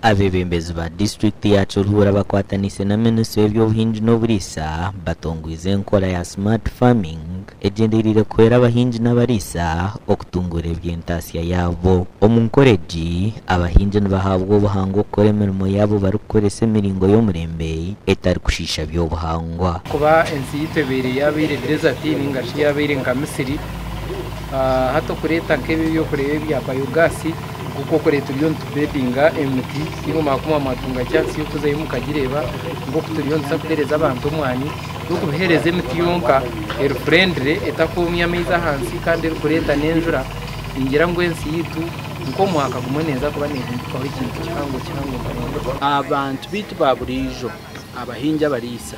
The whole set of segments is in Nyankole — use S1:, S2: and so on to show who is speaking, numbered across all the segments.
S1: Abeebembezi ba disiturikiti ya Kiruhura bakwataniise na minisitule y'eby'obuhingi n'oburiisa batongwize enkora ya Smart Farming egyendereire kuhwera abahingi n'abariisa okutunguura eby'entaasya yaabo. Omu nkora egi, abahingi nibahabwa obuhangwa okukora emirimo yaabo barikukoresa emiringo y'omurembe etarikushiisha by'obuhangwa.
S2: Kuba ensi yaitu ebaire yabaire desert ninga shi yabaire nka misiri, hati okureeta nk'ebi ebyokureeba ebya biogas Nk'oku okureeba turiyo nitubedinga emiti, imwe mwakuma mwatunga chance y'okuzayo mukagireeba nk'oku turiyo nituza kuheereza abantu omwani n'okubiheereza emiti yonka eri friendly etakwomya amaizi ahansi kandi erikureeta n'enjura. Ningira ngu ensi yaitu nk'omwaka gumwe neeza kuba neehindukaho ekintu kihango kihango munonga.
S3: Abantu baitu ba buriijo abahingi abariisa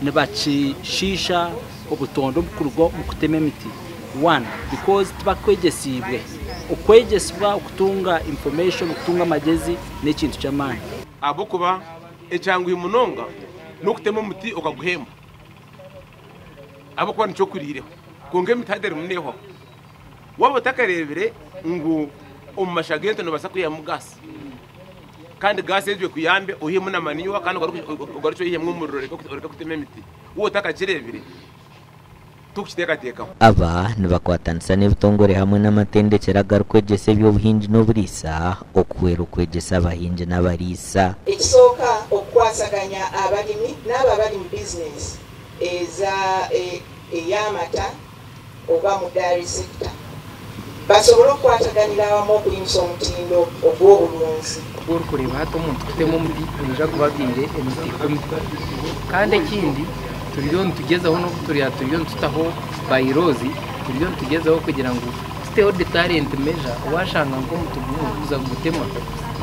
S3: nibakishiisha obutonde obukuruga omu kutema emiti one because tibakwegyesiibwe. Okwegyesibwa okutunga information, okutunga amagyezi n'ekintu ky'amaani.
S4: Ahabw'okuba ekyanguhi munonga n'okutema omuti okaguhemba ahabw'okuba nikyo okuriireho. Kwonka emiti hati erimu neehwaho. Waaba otakareebire ngu omu masha g'ente noobaasa kwihamu gaasi, kandi gaasi egyo ekuyambe oihemu na manure kandi ogarukye oihemu omuriro oreke kutema emiti. Waaba otakakireebire. Tikukiteekateekaho.
S1: Aba nibakwatanisa n'ebitongore hamwe n'amatendekyero agarikwegyesa eby'obuhingi n'oburiisa okuhwera okwegyesa abahingi n'abariisa.
S5: Ekisooka okukwasaganya abalimi n'abo abali mu bizinesi eza ey'amata oba mu dairy sector basobole okukwataganira awamu okuyimusa omutindo ogw'obulunzi.
S2: Ku orikureeba hati omuntu kutema omuti naija kuba abyaire emiti ikumi. Kandi ekindi turiyo nitugyezaho n'obu turiya turiyo nitutaho by-laws, turiyo nitugyezaho kugira ngu tuteho deterrent measure waashanga nk'omuti gumwe orikuza kugutema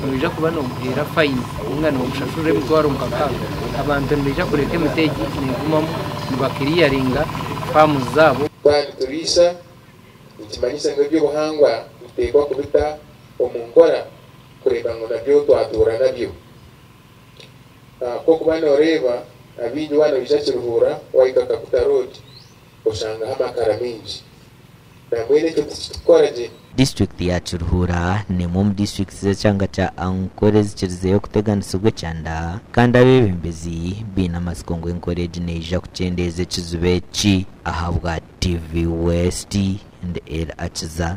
S2: noija kuba nooguheera fine ninga noogushashurira emitwaro nka nkaaga. Abantu nibaija kureka emiti egi neegumamu nibakiriyaringa faamuzi zaabo.
S6: Twaba nituriisa, nikimanyisa ngu eby'obuhangwa nituteekwa kubita omu nkora kureeba ngu nabyo twatuura nabyo. Ahabw'okuba nooreeba abaingi waaba noija Kiruhura wahika Kakuta Road oshangaho amakara maingi. Nambwenu ekyo tikitukukora gye.
S1: Disiturikiti ya Kiruhura n'emwe omu disiturikiti z'ekyanga kya Ankole ezikirizeyo kuteganisibwa ekyanda kandi abeebembezi baine amatsiko ngu enkora egi neija kukyendeeza ekizibu eki. Ahabwa TV West, ndi Elly Akiza.